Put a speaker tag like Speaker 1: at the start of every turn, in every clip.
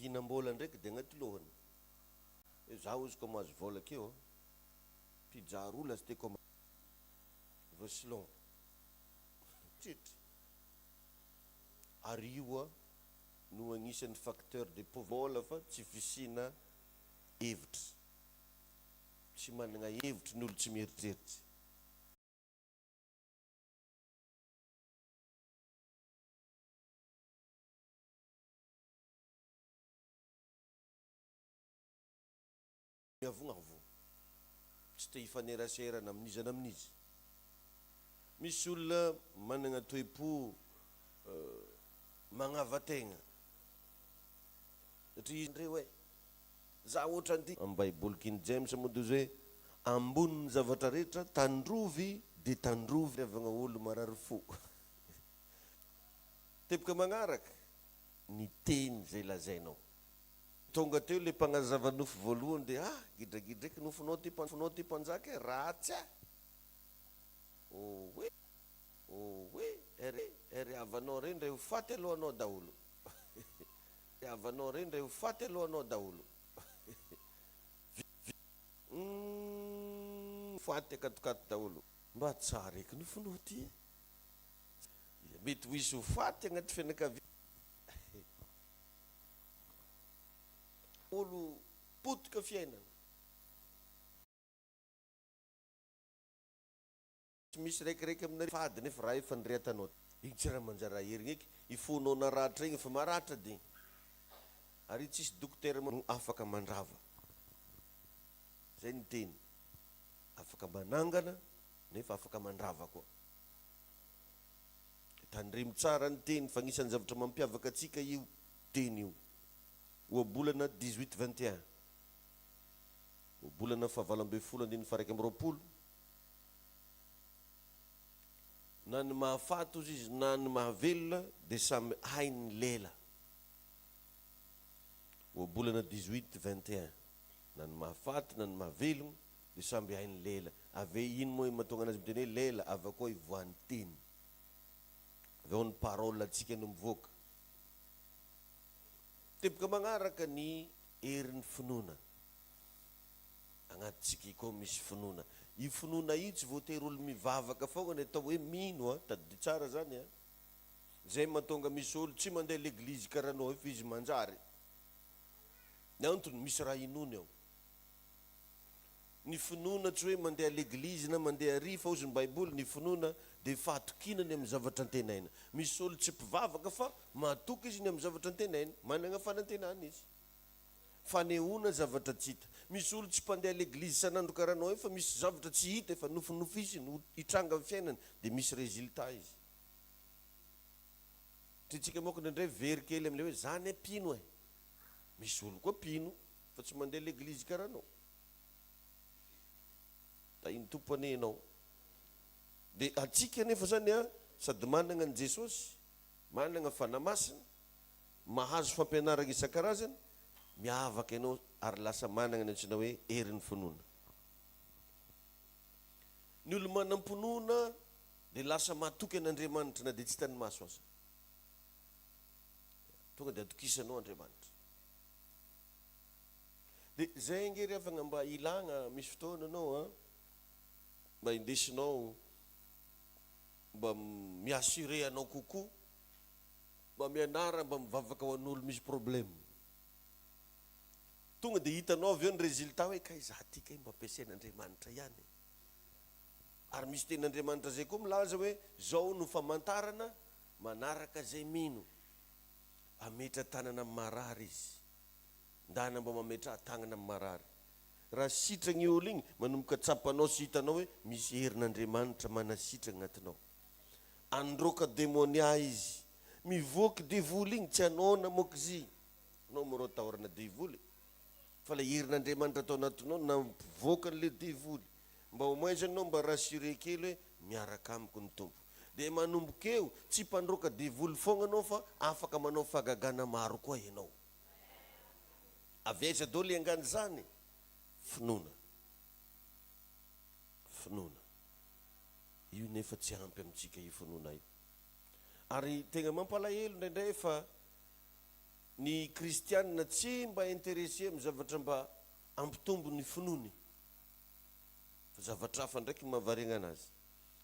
Speaker 1: Fihinam-bola ndraiky dia agnaty lohany. Hoe za ozy ko mahazo vola akeo an, pizza roa lasteko am vacilon. Tritry. Ary io an no agnisan'ny facteur de pauvre fa tsy fisiana hevitra. Tsy managna hevitry ny olo tsy mieritreritry. Miavognavo, tsy te hifanerasera na amin'iza na amin'iza. Misy olona managna toe-po magnava-tegna satria izy ndre hoe za ohatran'ity. Amin'ny Baiboly King James moa dia izy hoe ambonin'ny zavatra rehetra tandrovy dia tandrovy havagna olo marary fo. Teboka magnaraka, ny teny izay lazainao. Tonga teo le mpagnazava nofy voalohany dia ah gidragidra eky nofinao ty nofinao ty mpanjaka e, ratsy ah! Oe oe ry ry havanao rey ndray ho faty alohanao daholo ry havanao rey ndray ho faty alohanao daholo vi humm faty akatokato daholo. Mba tsara eky nofinao ty e! Mety ho hisy ho faty agnaty fianakaviana. Olo potika fiainana. Tsy misy raikiraiky aminareo fady nefa raha efa nirehatanao igny tsy raha manjary aherigny eky i fonao naratra igny efa maratra de ary tsisy dokotera no afaka mandrava zay ny teny afaka manangana nefa afaka mandrava koa. Tandremo tsara ny teny fa agnisan'ny zavatra mampiavaka antsika io teny io. Ohabolana dix-huit vingt et un. Ohabolana fahavalo ambin'ny folo andininy faha-21. Na ny mahafaty hozy izy na ny mahavelona dia samy hain'ny lela. Ohabolana dix-huit vingt et un. Na ny mahafaty na ny mahavelogno dia samby hain'ny lela. Avy eo ino moa mahatonga anazy miteny hoe lela? Avy ao koa ivoahan'ny teny. Avy ao ny parole antsika no mivoaka. Teboka magnaraka ny herin'ny finoana. Agnatintsika koa misy finoana. Io finoana io tsy voatery olo mivavaka foagna ny atao hoe mino a, tadidio tsara zany a. Zay mahatonga misy olo tsy mandeha leglizy karaha anao io fa izy manjary. Ny antony misy raha inoany ao. Ny finoana tsy hoe mandeha leglizy na mandeha ary fa hozy ny baiboly ny finoana dia fahatokiana ny amin'ny zavatra antenaina. Misy olo tsy mpivavaka fa mahatoky izy ny amin'ny zavatra antenainy, managna fanantenana izy. Fanehoana zavatra tsy hita. Misy olo tsy mpandeha leglizy isan'andro karaha anao io fa misy zavatra tsy hita efa nofinofisiny ho hitranga amin'ny fiainany dia misy résultat izy. Satria tsika manko indraindray very kely amin'ilay hoe za anie mpino e. Misy olo koa mpino fa tsy mandeha leglizy karaha anao. Tahin'ny Tompo anie ianao. Dia antsika anefa zany an, sady managna an'i Jesosy, managna Fanahy Masina, mahazo fampianaragna isan-karazany, miavaka ianao ary lasa managna ny antsoina hoe herin'ny finoana. Ny olo manam-pinoana dia lasa matoky an'Andriamanitra na dia tsy hitan'ny maso aza. Tonga dia atokisanao Andriamanitra. Dia zay ange ry havagna mba ilagna misy fotoana anao an, mba indesinao mba mi-assurer anao kokoa, mba mianara mba mivavaka ho an'olo misy problème. Tonga dia hitanao avy eo ny résultat hoe kay za ty kay mba ampiasain'Andriamanitra ihany e. Ary misy tenin'Andriamanitra zay koa milaza hoe zao no famantarana manaraka zay mino. Hametra tanana amin'ny marary izy. Ndana mba mametraha tagnana amin'ny marary. Raha sitragna io olo igny, manomboka tsapanao sy hitanao hoe misy herin'Andriamanitra manasitragna agnatinao. Androaka demonia izy. Mivoaky devoly igny, tsy anao namoaka izy. Anao moa rô atahorana devoly e. Fa le herin'Andriamanitra ato anatinao nampivoaka an'le devoly. Mba au moins zany anao mba rassurer kely hoe miaraka amiko ny Tompo. Dia manomboka eo, tsy mpandroaka devoly foagna anao fa afaka manao fahagagana maro koa ianao. Avy aiza daholo iangany izany? Finoana. Finoana. Io nefa tsy ampy amintsika io finoana io. Ary tegna mampalahelo indraindray fa. Ny kristianina tsy mba intéressé amin'ny zavatra mba hampitombo ny finoany fa zavatra hafa ndraiky no mahavariagna anazy.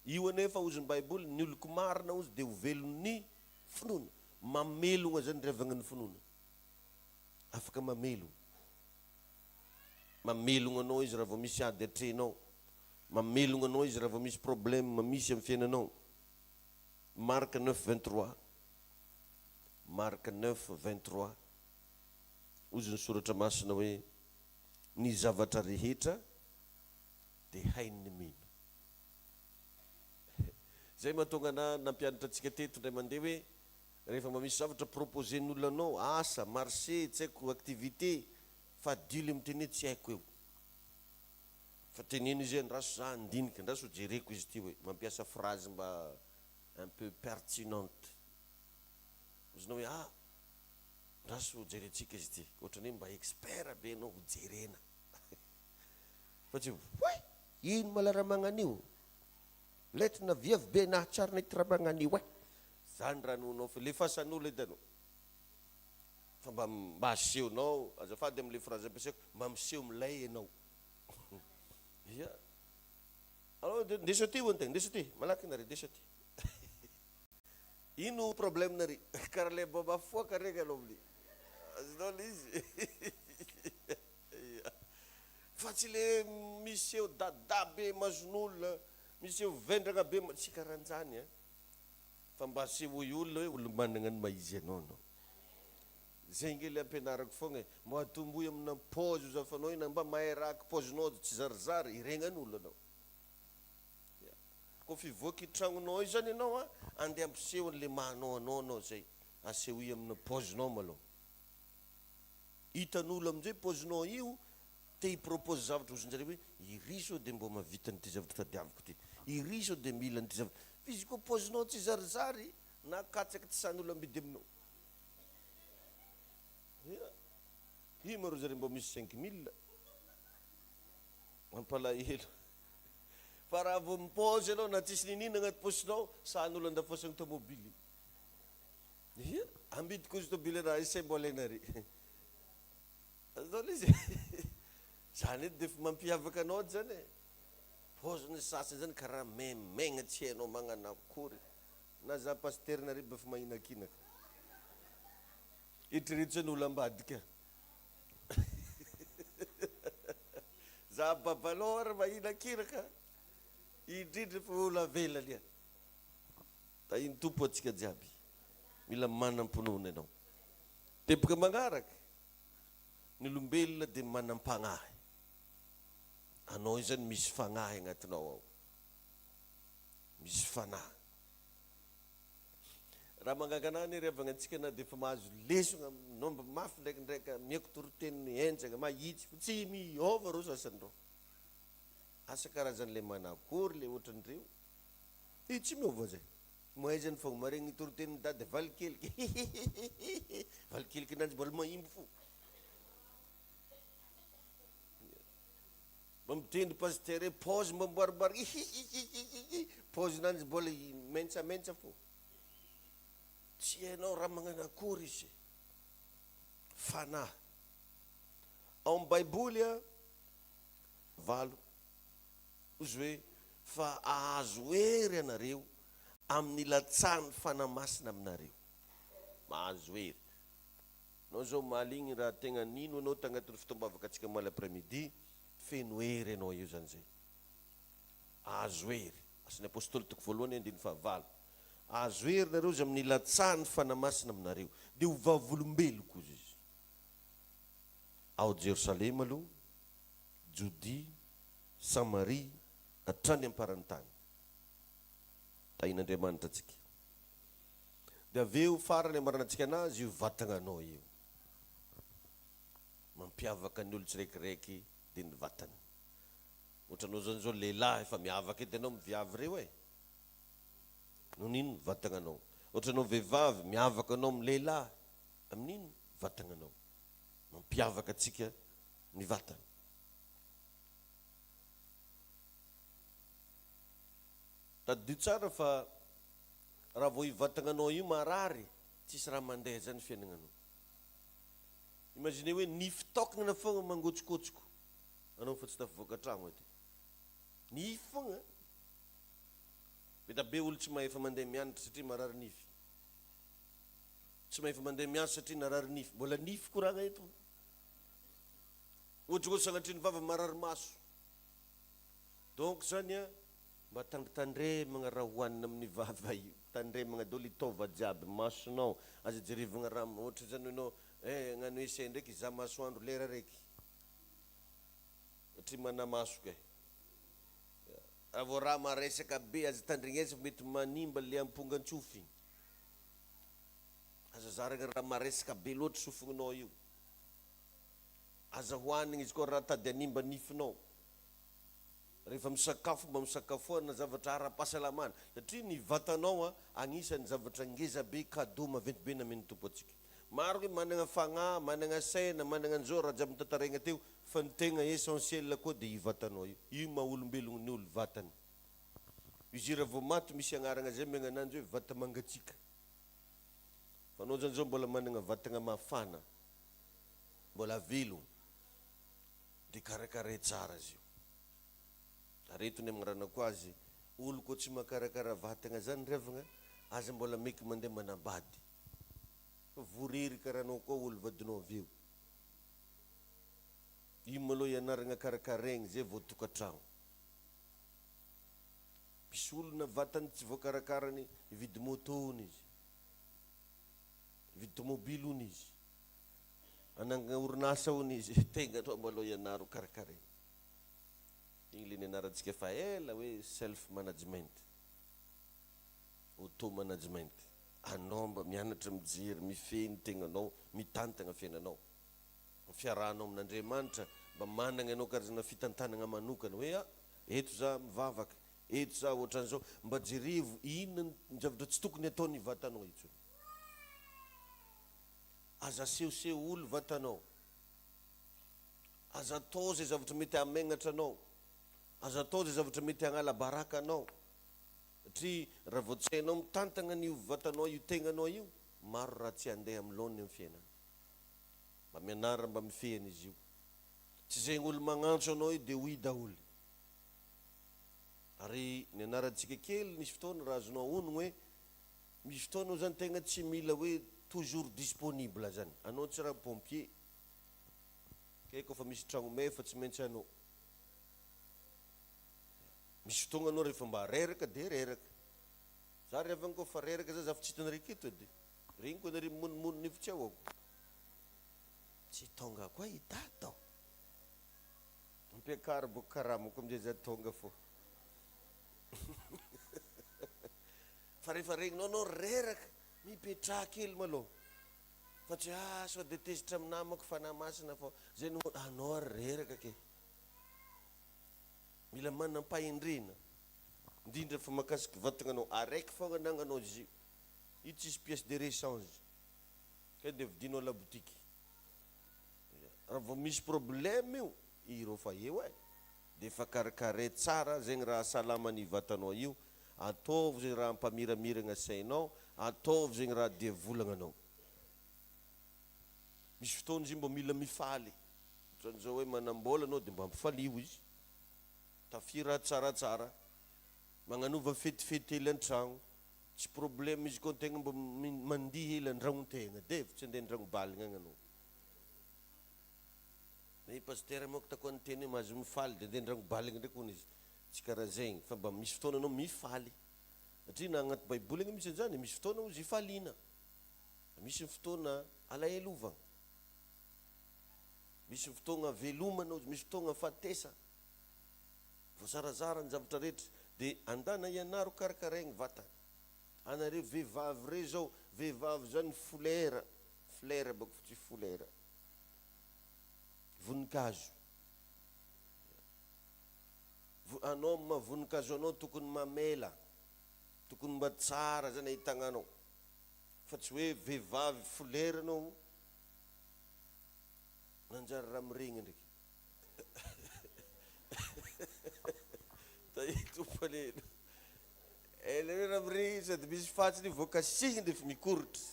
Speaker 1: Io anefa hozy ny baiboly, ny oloko marina hozy dia ho velon'ny finoana. Mamelogna zany ry havagna ny finoana. Afaka mamelogna. Mamelogna anao izy raha vao misy ady atrehinao. Mamelogna anao izy raha vao misy problème misy amin'ny fiainanao. Marc neuf 23. Marc neuf 23. Hozy ny soratra masina hoe, Ny zavatra rehetra dia hain'ny mino. Izay mahatonga anah nampianatra antsika teto indray mandeha hoe, rehefa mba misy zavatra proposer-n'olona anao, asa, marché, tsy haiko, activité, fadio le miteny hoe tsy haiko eo. Fa teneno izy hoe andraso za handinika, andraso ho jereko izy ity hoe, mampiasa phrase mba un peu pertinente. Ozinao hoe ah, andraso ho jerentsika izy ity, ohatran'ny hoe mba expert be ianao ho jerena. Fa tsy hoe, ino ma la raha magnan'io? Lettre viavy be nahatsarina ity raha magnan'io eh. Zany raha nohonao fa lefasan'olo edy anao. Fa mba mba asehonao, azafady amle phrase ampiasaiko, mba miseho milay enao. Ia. Allo ndeso aty hoy antegna, ndeso aty, malaky nare, ndeso aty. Ino problème nare? Karaha le mba mafoaka regny anao amle. Azonao le izy? Ia. Fa tsy le miseho dada be imason'olona, miseho vendrana be, tsy karahan'zany an. Fa mba asehoy olona hoe olo managna ny maha izy anao anao. Zay nge le ampianarako fogna e, mba atombohy amina paozy io zafanao io na mba mahay raha paozinao tsy zarizary, iregnan'olo anao. Ya. Koa fivoaky tragnonao io zany ianao an, andeha ampiseho an'le maha anao anao anao zay, asehoy amina paozinao malôha. Hitan'olo amin'izay paozinao io, te hi-propose zavatra ozon-jareo hoe iry sao dia mbô mahavita an'ity zavatra tadiaviko ity, iry sao dia mila an'ity zavatra, fa izy koa paozinao tsy zarizary na katsaka tsy sahin'olo amidy aminao. Ia, io ma rô zareo mbô misy 5000, mampalahelo. Fa raha vao mipaozy ianao na tsisy niniana agnaty paosinao, sahin'olo andafosagna tômôbily. Ia, amidiko izy tôbily raha izay mbô alainare. Azonao le izy e. Zany edy defa mampiavaka anao edy zany e. Paoziny sasany zany karaha maimaigna tsy hainao magnano akory. Na za pasitera nareo efa mahinakinaka. Eritrereto zany olo ambadika. Za babanao ary mahinakinaka. Indrindra fa olo avelany a. Tahin'ny Tompo antsika jiaby. Mila manam-pinoana ianao. Teboka magnaraka, ny olombelona dia manam-pagnahy. Anao io zany misy fagnahy agnatinao ao. Misy fanahy. Raha mahagaga anah anie ry havagna antsika na dia efa mahazo lesona minomba mafy ndraikindraiky amiako toriteny henjagna mahitsy fa tsy miova reo sasany reo. Asa karazan'le manakory le ohatran'ireo. Io tsy miova zay. Mahaizany fogna maregny toritenin'i dada valikeliky hihihihihi valikeliky nanjy mbola mahimbo fo. Mba mitendry pasitera hoe paozy mba amboarimboary hihihihihihi paozy nanjy mbola mentsamentsa fo. Tsy hainao raha magnano akory izy. Fanahy. Ao amin'ny baiboly a valo. Hozy hoe, Fa hahazo hery ianareo amin'ny ilatsahan'ny Fanahy Masina aminareo. Mahazo hery. Anao izao omaly igny raha tegna nino anao tagnatin'ny fotoam-bavaka antsika omaly après midi, feno hery anao eo zany zay. Hahazo hery. Asan'ny Apostoly toko voalohany andininy fahavalo. Hahazo hery nareo izy amin'ny ilatsahan'ny Fanahy Masina aminareo. Dia ho vavolombeloko hozy izy. Ao Jerosalema aloha, Jodia, Samaria, hatrany am-paran'ny tany. Tahin'Andriamanitra antsika. Dia avy eo farany amaranantsika anazy io vatagnanao io. Mampiavaka ny olo tsiraikiraiky dia ny vatany. Ohatranao zany zao lehilahy efa miavaka edy anao amin'ny viavy reo e. Noho ny vatagnanao. Ohatranao vehivavy miavaka anao amin'ny lehilahy amin'ino? Vatagnanao. Mampiavaka antsika ny vatana. Tadidio tsara fa raha vao io vatagnanao io marary, tsisy raha mandeha zany fiainagnanao. Imaginez hoe nify tokana foagna mangotsokôtsoko anao fa tsy tafavoaka tragno aty. Nify foagna. Be da be olo tsy mahefa mandeha mianatra satria marary nify. Tsy mahefa mandeha miasa satria narary nify. Mbola nify koragna eto. Ohatra koa sagnatria ny vava marary maso. Donc zany a, mba tandritandremagna raha hohanina amin'ny vava io. Tandremagna daholo i taova jiaby, masonao, aza jerevagna raha ohatra zany anao eh hagnano essai ndraiky hizaha masoandro lera raiky. Satria manamaso kay. Raha vao raha maresaka be aza tandrignesa fa mety manimba le ampongan-tsofigny. Aza zaragna raha maresaka be loatra sofigninao io. Aza hohanigny izy koa raha tady hanimba nifinao. Rehefa misakafo mba misakafoana zavatra ara-pahasalamana satria ny vatanao agnisan'ny zavatra ngeza be cadeau maventy be namen'ny Tompo antsika. Maro hoe managna fagnahy, managna saina, managna an'izao raha jiaby notantaraigna teo fa ny tegna essentiel koa dia io vatanao io. Io maha olombelogno ny olo vatany. Izy raha vao maty misy agnaragna zay omegna ananjy hoe vata mangatsiaka. Fa anao zany zao mbola managna vatagna mafana, mbola velogno dia karakaray tsara izy io. Ary eto ny amaranako azy, olo koa tsy makarakara vatagna zany ry havagna, aza mbola meky mandeha manambady. Fa vorery karaha anao koa olo vadinao avy eo. Io malôha ianaragna karakaraigny zay vao tokantragno. Misy olona vatany tsy voakarakarany hividy moto hono izy, hividy tomobily hono izy, hanangana orinasa hono izy, tegna aloha malôha ianaro karakaraigny. Igny le nianarantsika efa ela hoe self management, auto management. Anao mba mianatra mijery, mifehy ny tegnanao, mitantagna fiainanao. Ny fiarahanao amin'Andriamanitra, mba managna ianao karazana fitantanagna manokana hoe ah, eto za mivavaka, eto za ohatran'izao, mba jerevo inona ny zavatra tsy tokony ataon'ny vatanao intsony. Aza asehoseho olo vatanao. Aza atao izay zavatra mety hahamegnatra anao. Aza atao izay zavatra mety hagnala baraka anao. Satria raha vao tsy hainao mitantagna an'io vatanao io tegnanao io, maro raha tsy handeha amin'ny laoniny amin'ny fiainana. Mba mianara mba mifehy an'izy io. Tsy zegny olo magnantso anao io dia oui daholo. Ary nianarantsika kely nisy fotoana raha azonao onogno hoe misy fotoana zany tegna tsy mila hoe toujours disponible zany. Anao tsy raha pompier. Kay koa fa misy tragno may fa tsy maintsy anao. Misy fotoagna anao rehefa mba reraka dia reraka. Za ry havagna koa fa reraka za, za fa tsy hitanareo aketo edy. Regniko anareo mimonomono nefa tsy ahoako. Tsy tonga koa i dada ô. Ampiakaro boko karamako amizay za tonga fô. Fa rehefa regninao anao reraka, mipetraha kely malôha. Fa tsy hoe ah sao dia tezitra amin'ny namako fanahy masina fa zay no anao ary reraka ke. Mila manam-pahendrena, indrindra fa mahakasiky vatagnanao, araiky fogna anagnanao izy io, io tsisy pièce de rechange, kay dia vidinao labotiky. Raha vao misy problème io, ireo fa eo e, dia efa karakaray tsara zegny raha hahasalama ny vatanao io, ataovy zegny raha hampamiramiragna sainao, ataovy zegny raha diavolagnanao. Misy fotoana izy io mba mila mifaly. Ohatran'izao hoe manam-bola anao dia mba ampifalio izy. Tafia raha tsaratsara. Magnanova fetifety hely an-tragno. Tsy problème izy koa antegna mba mandihy hely an-dragnon-tegna. Devo tsy andeha an-dragno baligna agny anao. Ny pasitera manko takoa niteny hoe mahazo mifaly dia andeha an-dragno baligna ndraiky hono izy. Tsy karaha zegny fa mba misy fotoana anao mifaly. Satria na agnaty baiboly agny misy an'izany e, misy fotoana hozy ifaliana. Misy ny fotoana alahelovagna. Misy ny fotoagna velomana ozy, misy fotoagna afatesa. Voazarazara ny zavatra rehetra. De andana ianaro karakaraigny vatagna. Anareo vehivavy reo zao, vehivavy zany folera, flera bako fa tsy folera. Voninkazo. Anao amin'ny maha voninkazo anao tokony mamela, tokony mba tsara zany ahitagna anao. Fa tsy hoe vehivavy folera anao. Nanjary raha miregny ndraiky. Tahiko tompo. Ela hoe raha miregny sady misy fatsiny vao kasihiny defa mikorotry.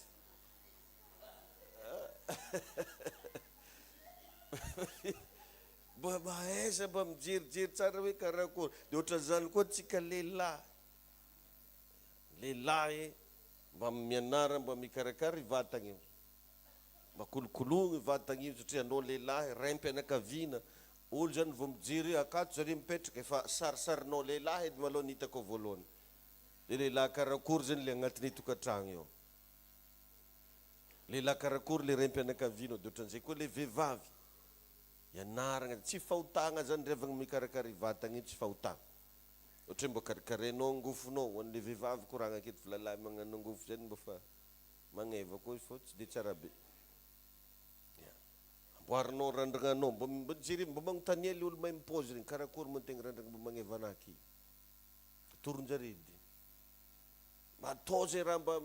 Speaker 1: Mba mahaiza mba mijerijery tsara hoe karakory. Dia ohatran'izany koa tsika lehilahy. Lehilahy e, mba mianara mba mikarakara i vatagna io. Mba kolokoloigny vatagna io satria anao lehilahy, raim-pianakaviana, olo zany vao mijery hoe akato zare mipetraka efa sarisarinao lehilahy edy malôha ny hitako voalohany. Dia lehilahy karakory zany le agnatin'ny tokantragno io. Lehilahy karakory le raim-pianakaviana dia ohatran'izay koa le vehivavy. Ianaragna, tsy fahotagna zany ry havagna mikarakara i vatagna io tsy fahotagna. Ohatra hoe mba karakarainao angofonao, ho an'le vehivavy koragna aketo fa lalahy magnano angofo zany mba fa magneva koa izy fô tsy de tsara be. Ya. Amboarinao randragnanao, mba mba jereo, mba magnontania le olo mahay mipaozy regny, karakory moa tegna randragna mba magneva anah aky. Atoron-jare edy. Mba atao zay raha mba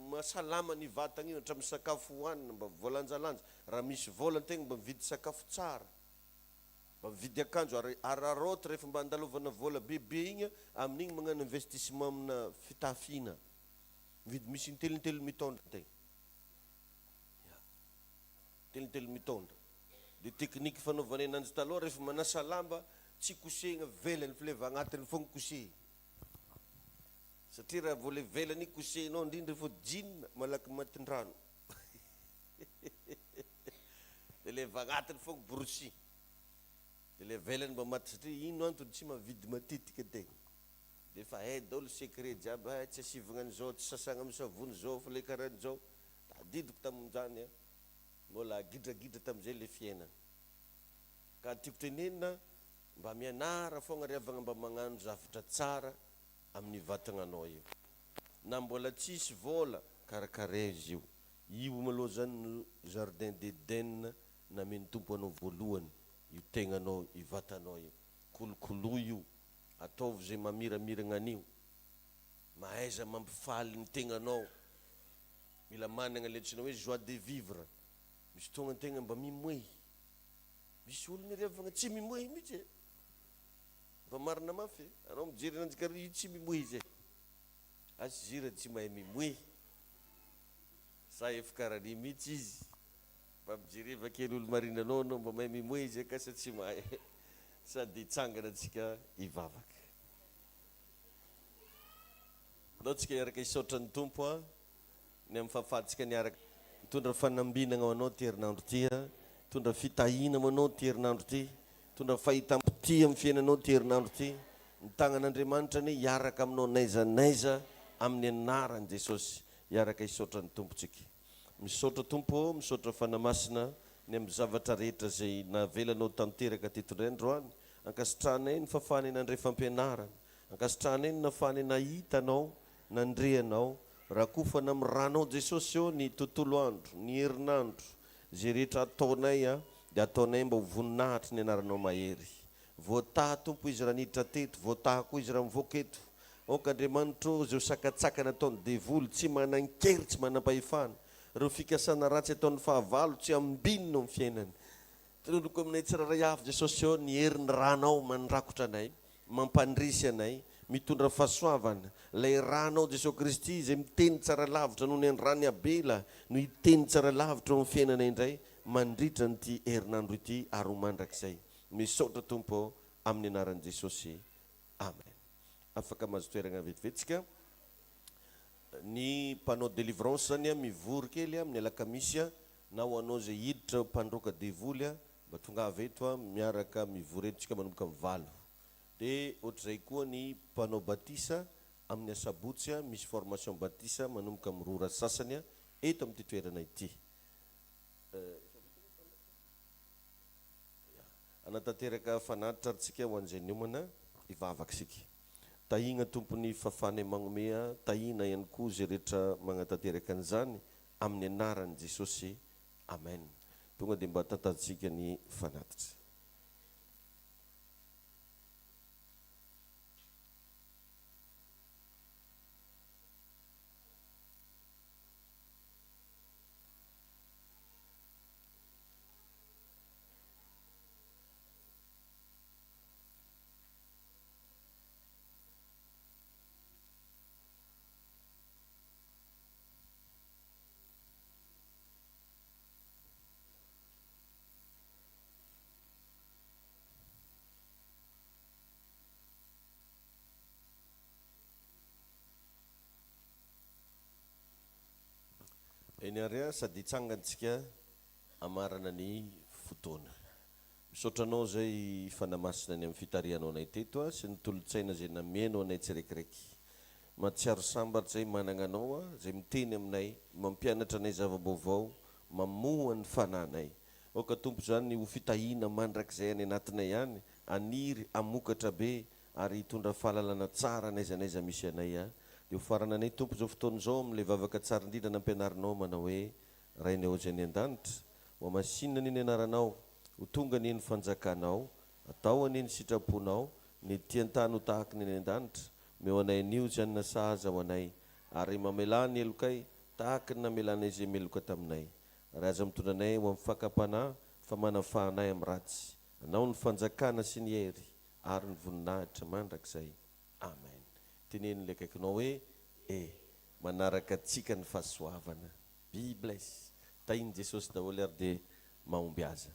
Speaker 1: mahasalama ny vatagna io, hatramin'ny sakafo hohanina mba voalanjalanja, raha misy vôla antegna mba mividy sakafo tsara, mba mividy akanjo ary araraoty rehefa mba andalovana vôla bebe igny amin'igny magnano investissement amina fitafiana, mividy misy intelintelo mitondra antegna, ya, intelintelo mitondra, de technique fanaovanay ananjy taloha rehefa manasa lamba tsy kosehigna ivelany fa le avy agnatiny fogna kosehigna. Satria raha vao le ivelany iny kosehinao indrindra rehefa jean malaky matin-drano. De le avy agnatiny foagna borosy. De le ivelany mba maty satria ino antony tsy mahavidy matetika tegna. De efa hay daholo secret jiaby hay tsy asivagna an'izao, tsy sasagna amin'ny savony zao fa le karahan'izao. Tadidiko tamin'izany an, mbola gidragidra tamin'izay le fiainana. Ka tiako tenenina mba mianara foagna ry havagna mba magnano zavatra tsara amin'ny vatagnanao io. Na mbola tsisy vôla, karakaraio izy io. Io malôha zany no jardin d'Eden namen'ny Tompo anao voalohany, io tegnanao, io vatanao io. Kolokoloy io, ataovy zay mamiramiragna an'io. Mahaiza mampifaly ny tegnanao. Mila managna le antsoina hoe joie de vivre. Misy fotoagna antegna mba mimoehy. Misy olona ry havagna tsy mimoehy mihitsy e. Fa marina mafy e! Anao mijery ananjy kary io tsy mimoehy zay. Asa izy io raha tsy mahay mimoehy sa efa karaha mihitsy izy. Mba mijereva kely olo marina anao anao mba mahay mimoehy izy aka sa tsy mahay. Sady hitsangana tsika hivavaka. Ndao tsika hiaraka hisaotra ny Tompo a. Ny amin'ny fahafahantsika niaraka nitondra fanambinana ho anao ity herinandro ity a, nitondra fitahiana ho anao ity herinandro ity, nitondra fahitam-pitia amin'ny fiainanao ity herinandro ity. Ny tagnan'Andriamanitra anie hiaraka aminao n'aiza n'aiza amin'ny anaran'i Jesosy. Hiaraka hisaotra ny Tompo tsika. Misaotra Tompo ô, misaotra Fanahy Masina ny amin'ny zavatra rehetra izay navelanao tanteraka teto indray androany. Ankasitrahanay ny fahafahanay nandray fampianarana. Ankasitrahanay ny nahafahanay nahita Anao, nandre Anao. Rakofana amin'ny ranao Jesosy ô ny tontolo andro, ny herinandro, izay rehetra ataonay a dia ataonay mba ho voninahitry ny anaranao mahery. Voataha Tompo izy raha niditra teto, voataha koa izy raha mivoaka eto. Aoka Andriamanitra ô izao sakatsakana ataon'ny devoly tsy manan-kery tsy manam-pahefana, ireo fikasana ratsy ataon'ny fahavalo tsy ambinina eo amin'ny fiainany. Tononiko aminay tsirairay avy Jesosy ô ny herin'ny ranao mandrakotra anay, mampandresy anay, mitondra fahasoavana, ilay ranao Jesosy Kristy izay miteny tsara lavitra noho ny ran'i Abela no hiteny tsara lavitra eo amin'ny fiainanay indray mandritra an'ity herinandro ity ary ho mandrakizay. Misaotra Tompo ô amin'ny anaran'i Jesosy. Amen. Afaka mahazo toeragna vetivety tsika. Ny mpanao délivrance zany mivory kely amin'ny alakamisy na ho anao izay hiditra ho mpandroaka devoly mba tongava eto miaraka mivory eto tsika manomboka amin'ny valo. Dia ohatr'izay koa ny mpanao batisa amin'ny asabotsy misy formation batisa manomboka amin'ny roa ora sasany eto amin'ity toerana ity. Hanatanteraka fanatitra ary tsika ho an'izay niomana hivavaka isika. Tahigna Tompo ny fafanay magnomea tahina ihany koa izay rehetra magnatanteraka an'izany amin'ny anaran'i Jesosy Amen. Tonga dia mba tantantsika ny fanatitra. Eny ary a, sady hitsangantsika hamarana ny fotoana. Misaotra anao izay Fanahy Masina ny amin'ny fitarihanao anay teto a, sy ny tolo-tsaina izay namenao anay tsirekiraiky. Mahatsiaro sambatra izay managna anao a, izay miteny aminay, mampianatra anay zava-baovao, mamoha ny fanahinay. Aoka Tompo izany ho fitahiana mandrakizay any anatinay any, haniry hamokatra be ary hitondra fahalalana tsara n'aiza n'aiza misy anay a. Dia ho farananay Tompo izao fotoana izao amin'ilay vavaka tsara indrindra nampianarinao manao hoe, Rainay ao izay any an-danitra, ho hamasinina anie ny anaranao, ho tonga anie ny fanjakanao, atao anie ny sitraponao, ny ety an-tany ho tahaky ny any an-danitra, omeo anay anio izay hanina sahaza ho anay, ary mamelà ny helokay tahaky ny namelanay izay meloka taminay, ary aza mitondra anay ho amin'ny fakam-panahy fa manafaha anay amin'ny ratsy. Anao ny fanjakana sy ny hery ary ny voninahitra mandrakizay. Amen. Teneno ilay akaikinao hoe, E, manaraka antsika ny fahasoavana. Be bless. Tahin'i Jesosy daholo ary dia mahombiaza.